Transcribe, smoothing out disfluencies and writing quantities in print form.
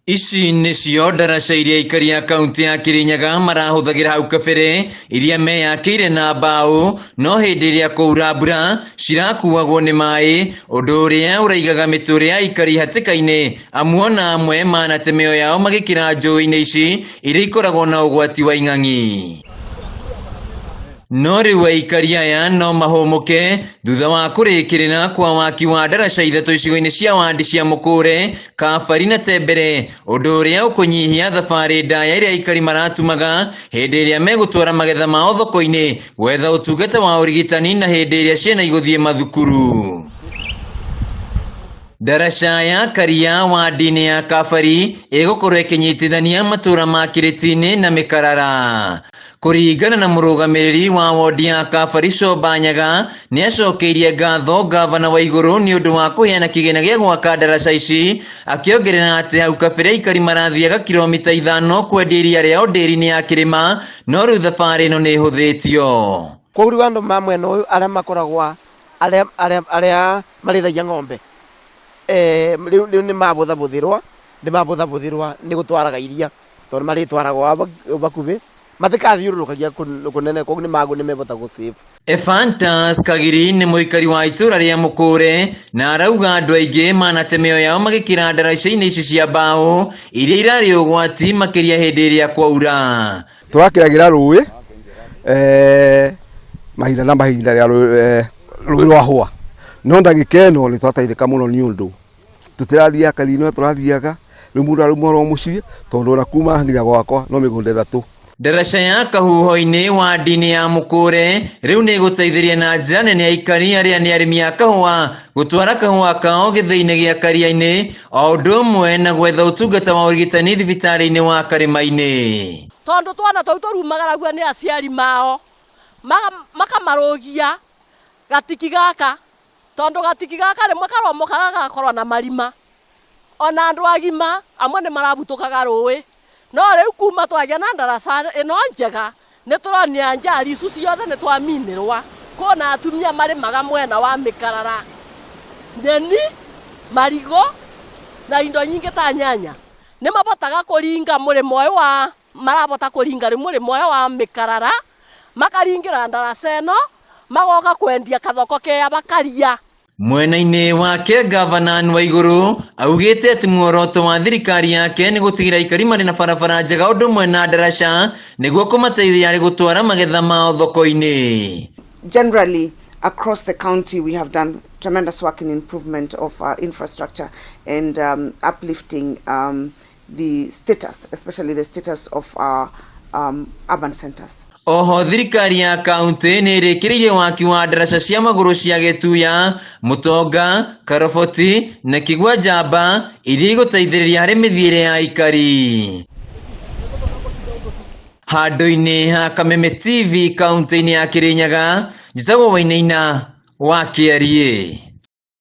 Ici nĩcio ndaraca iria aikari a kaunti ya Kirinyaga marahũthagĩra hau kabere iria meyakĩire na mbaũ no hĩndĩ ĩrĩa kwaura mbura cirakuagwo nĩ maĩ ũndũ ũrĩa ũraigaga mĩtũrĩre ya aikari hatĩka-inĩ amu ona amwe manate mĩoyo yao magĩkĩra njũĩ-inĩ ici iria ikoragwo na ũgwati wa ing'ang'i. No rĩu aikari aya no mahũmũke thutha wa kũrĩkĩrĩra kwa waki wa ndaraca ithatũ icigo-inĩ cia wandi cia Mũkũre, Kabari na Tembere, ũndũ ũrĩa ũkũnyihia thabarĩ ndaya ĩrĩa aikari maratumaga hĩndĩ ĩrĩa megũtwara magetha mao thoko-inĩ, gwetha ũtungata wa ũrigitani na hĩndĩ ĩrĩa ciana igũthiĩ mathukuru. Ndaraca ya Karia wandi-inĩ ya Kabari ĩgũkorwo ĩkĩnyitithania matũra ma Kĩrĩti-inĩ na Mĩkarara. Kũringana na mũrũgamĩrĩri wa wondi ya Kabari Comba Nyaga, nĩ acokeirie ngatho ngavana wa igũrũ nĩ ũndũ wa kũheana kĩgĩna gĩa gwaka ndaraca ici, akĩongerera atĩ hau kabere aikari marathiaga kiromita ithano kwendia iria rĩao ndĩri-inĩ ya kĩrĩma, no rĩu thabarĩ ĩno nĩ ĩhũthĩtio. Kwoguo rĩu andũ ma mwena ũyũ arĩa makoragwo arĩa arĩa arĩa marĩithagia ng'ombe eh, rĩu rĩu nĩ mabũthabũthĩrwa nĩ mabũthabũthĩrwa nĩ gũtwaraga iria tondũ marĩtwaraga o bakubĩ matikathiũrũrũkagia kũnene koguo nĩ magũ nĩ mebota gũ save. Ephantus Kagiri nĩ mũikari wa itũra rĩa Mũkũre na arauga andũ aingĩ manate mĩoyo yao magĩkĩra ndaraca-inĩ ici cia mbaũ iria irarĩ ũgwati makĩria hĩndĩ ĩrĩa kwaura. Tũrakĩragĩra rũĩ eh, mahinda na mahinda rĩa rũĩ eh, rũĩ rwahũa no ndagĩka ĩno nĩ twateithĩka mũno nĩ ũndũ tũtirathiaga kanitha tũrathiaga rĩu mũndũ arauma oro mũciĩ tondũ ona kuma nginya gwakwa no mĩgũnda ĩthatũ. Ndaraca ya Kahuho-inĩ wandi-inĩ ya Mũkũre rĩu nĩ ĩgũteithĩrĩria na njĩra nene aikari arĩa nĩ arĩmi a kahũa gũtwara kahũa kao gĩthĩi-inĩ gĩa Karia-inĩ o ũndũ ũmwe na gwetha ũtungata wa ũrigitani thibitarĩ-inĩ wa Karĩma-inĩ. Tondũ twana tũu tũrumagaragio nĩ aciari mao, makamarũgia gatiki gaka, tondũ gatiki gaka rĩmwe karomokaga gagakorwo na marima. Ona andũ agima amwe nĩ marabutũkaga rũĩ. No rĩu kuma twagĩa na ndaraca ĩno njega, nĩ tũronire njari icu ciothe nĩ twaminĩrwa. Kwĩna atumia marĩmaga mwena wa mĩkarara, nyeni, marigũ na indo nyingĩ ta nyanya. Nĩ mabotaga kũringa mũrĩmo ũyũ wa, marabota kũringa rĩu mũrĩmo ũyũ wa mĩkarara, makaringĩra ndaraca ĩno, magoka kwendia kathoko kea bakaria. Mwena-inĩ wake Gavana Anne Waigũrũ augĩte atĩ muoroto wa thirikari yake nĩ gũtigĩra aikari marĩ na barabara njega ũndũ ũmwe na ndaraca nĩguo kũmateithia harĩ gũtwara magetha mao thoko-inĩ. Generally, across the county, we have done tremendous work in improvement of our infrastructure and uplifting the status, especially the status of our urban centers. Oho thirikari ya kaunti nĩ ĩrĩkĩrĩirie waki wa ndaraca cia magũrũ cia Gĩtuya, Mũtonga, Karoboti na Kĩgwa Njamba iria igũteithĩrĩria harĩ mĩthiĩre ya aikari. Handũ-inĩ ha Kameme TV kaunti-inĩ ya Kĩrĩnyaga, njĩtagwo Wainaina wa Kĩariĩ.